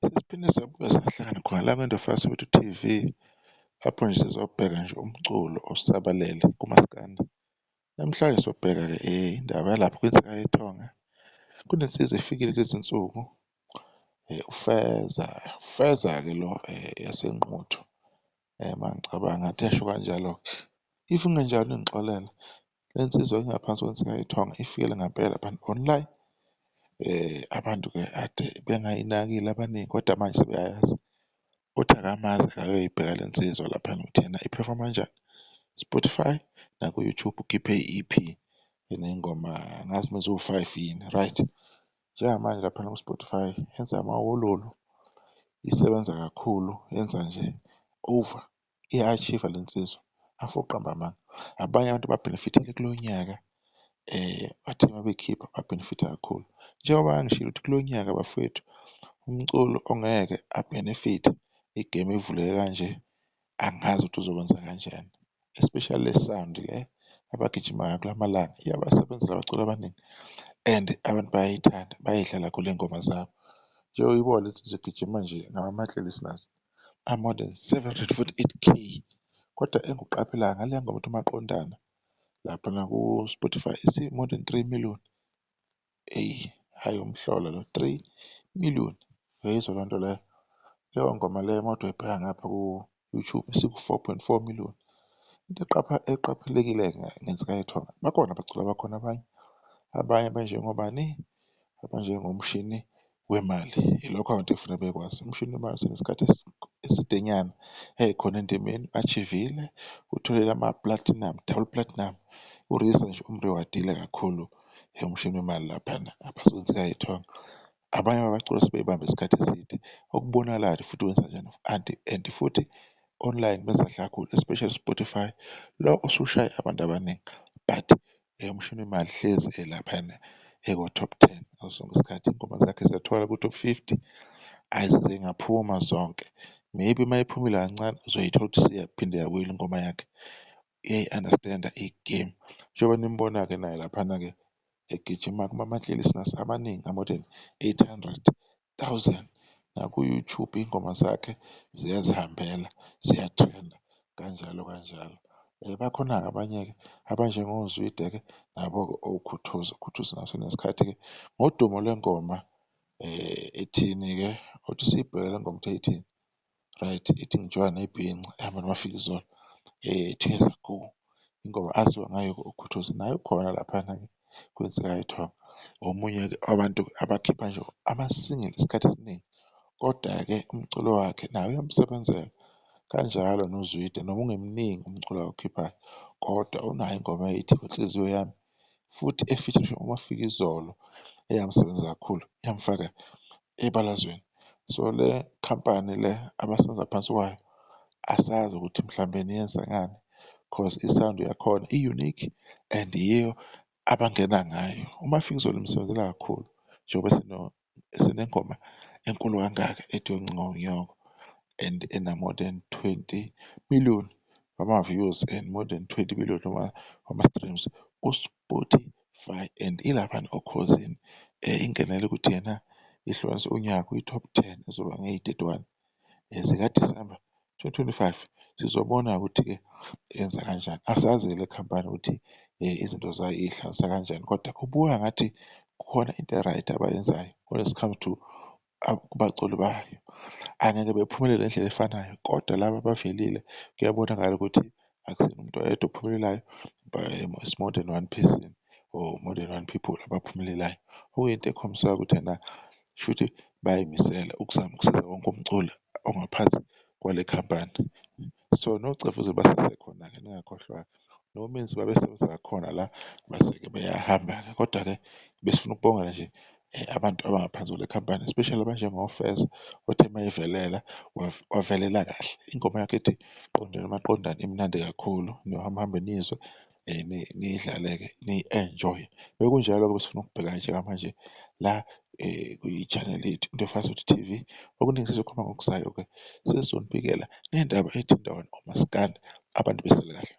Sesiphinde sabuya sahlangana khona la kwiNdofaya Soweto TV, lapho nje sizobheka nje umculo osabalele kumaskandi. Namhlanje sobheka-ke indaba yalapha kwiNsika Yethonga. Kunensizwa efikile kulezi nsuku uFeza, uFeza-ke lo yaseNquthu mangicabanga ngathi yasho kanjalo-ke. If kungenjalo ningixolele. Le nsizwa ingaphansi kweNsika Yethonga ifikile ngampela laphana online. Abantu-ke ade bengayinakile abaningi kodwa manje sebeyayazi. Othi akamazi akayoyibheka le nsizwa laphayana ukuthi yena iphefoma kanjani. Spotify naku-YouTube ukhiphe i-EP eney'ngoma angazi noma ziwu-five yini, right. Njengamanje laphana ku-Spotify yenza amawololo, isebenza kakhulu, yenza nje over, iya-achieve-a le nsizwa, angifuni ukuqamba amanga. Abanye abantu ababhenefithile kulo nyaka bathe uma bekhipha babhenefitha kakhulu. Njengoba ngangishilo ukuthi kulo nyaka bafowethu umculo ongeke abhenefithe igemu ivuleke kanje, angazi ukuthi uzokwenza kanjani. Especially le sound le abagijima ngayo kulamalanga iyabasebenzela abaculi abaningi and abantu bayayithanda, bayayidlala kakhulu iy'ngoma zabo. Njengoba uyibona le nsizwa igijima nje ngama-monthly listeners a-more than 748K. Kodwa engikuqaphelayo ngaleya ngoma ethi uMaqondana laphana ku-Spotify isi-more than 3 million. Eyi, hhayi umhlolo lo, 3 million, uyayizwa leyo nto leyo? Leyo ngoma leyo uma uthi uyayibheka ngapha ku-YouTube isiku-4 point 4 million. Into eqaphelekile-ke ngeNsika Yethonga, bakhona abaculi abakhona abanye, abanye abanjengobani, abanjengoMshini Wemali. Ilokho abantu ekufanele bekwazi. Umshini wemali usenesikhathi esidenyana ekhona endimeni, u-achieve-ile, utholile ama-platinum, double platinum. URiza nje umriwadile kakhulu uMshini Wemali laphana ngaphansi kweNsika Yethonga. Abanye babaculi asebeyibambe isikhathi eside okubonakalayo futhi wenzanjani and futhi online benza kahle kakhulu, especially Spotify lo osushaye abantu abaningi but uMshini Wemali hlezi elaphayana eko-top ten ngaso sonke isikhathi. Iy'ngoma zakhe ziyatholakala ku-top 50, ayize zingaphuma zonke. Maybe uma iphumile kancane uzoyithola ukuthi isiyaphinde yabuyela ingoma yakhe. Uyayi-understand-a igemu. Njengoba nimbona-ke naye laphana-ke egijima kuma-monthly listeners amaningi a-more than 800,000. Naku-YouTube iy'ngoma zakhe ziyazihambela, ziya-trend-a kanjalo kanjalo. Bakhona-ke abanye-ke abanjengoZwide-ke nabo-ke oKhuthuza, uKhuthuza naye usenesikhathi-ke ngodumo lwengoma ethini-ke, othi siyibheke le ngoma ukuthi ithini. Right, ithi ngijola nebhinca ehamba noMafikizolo two years ago. Ingoma aziwa ngayo-ke uKhuthuza naye ukhona laphana-ke kwiNsika Yethonga. Omunye-ke wabantu abakhipha nje ama-single isikhathi esiningi, koda-ke umculo wakhe naye uyamsebenzela. Kanjalo noZwide noma ungemningi umculo awukhiphayo kodwa unayo ingoma ethi Inhliziyo Yami futhi e-feature-ishe uMafikizolo eyamsebenzela kakhulu, yamfaka ebalazweni. So le khampani le abasebenza phansi kwayo asazi ukuthi mhlawumbe niyenza ngani cause i-sound yakhona i-unique and yiyo abangena ngayo. UMafikizolo imsebenzela kakhulu njengoba esenengoma enkulu kangaka ethi Yoncingo Nyoko and ena-more than 20 million wama-views and more than 20 million wama-streams ku-Spotify and ilaphana oKhozini. Ingenele ukuthi yena ihlukanise unyaka kwi-top ten ezoba ngeyi-31 zikaDisemba 2025. Sizobona ukuthi-ke yenza kanjani. Asazi-ke le khampani ukuthi izinto zayo iy'hlanganisa kanjani kodwa kubukeka ngathi kukhona into e-right abayenzayo when it's come to kubaculi bayo. Angeke bephumelele ngendlela efanayo kodwa laba abavelile kuyabonakala ukuthi akusiyena umuntu oyedwa ophumelelayo it's more than one person or more than one people abaphumelelayo. Okuyinto ekhombisayo ukuthi ena shuthi bayay'misela ukuzama ukusiza wonke umculi ongaphansi kwale khampani. So noCefuzo basasekhona-ke ningakhohlwa-ke, noMenzi babesebenza khona la base-ke beyahamba-ke. Kodwa-ke besifuna ukubonga nje abantu abangaphansi kwale khampani especially abanjengoFeza othe uma evelela wavelela kahle. Ingoma yakhe ethi qondene maqondane imnandi kakhulu, niyohamba hambe niyizwe niyidlale-ke niyi-enjoye. Bekunjalo-ke besifuna ukubheka njengamanje la kwi-channel yethu Into Soweto TV. Okuningi sizokhuluma ngokuzayo-ke sesizonibikela ngendaba ethinta wona umaskandi abantu besale kahle.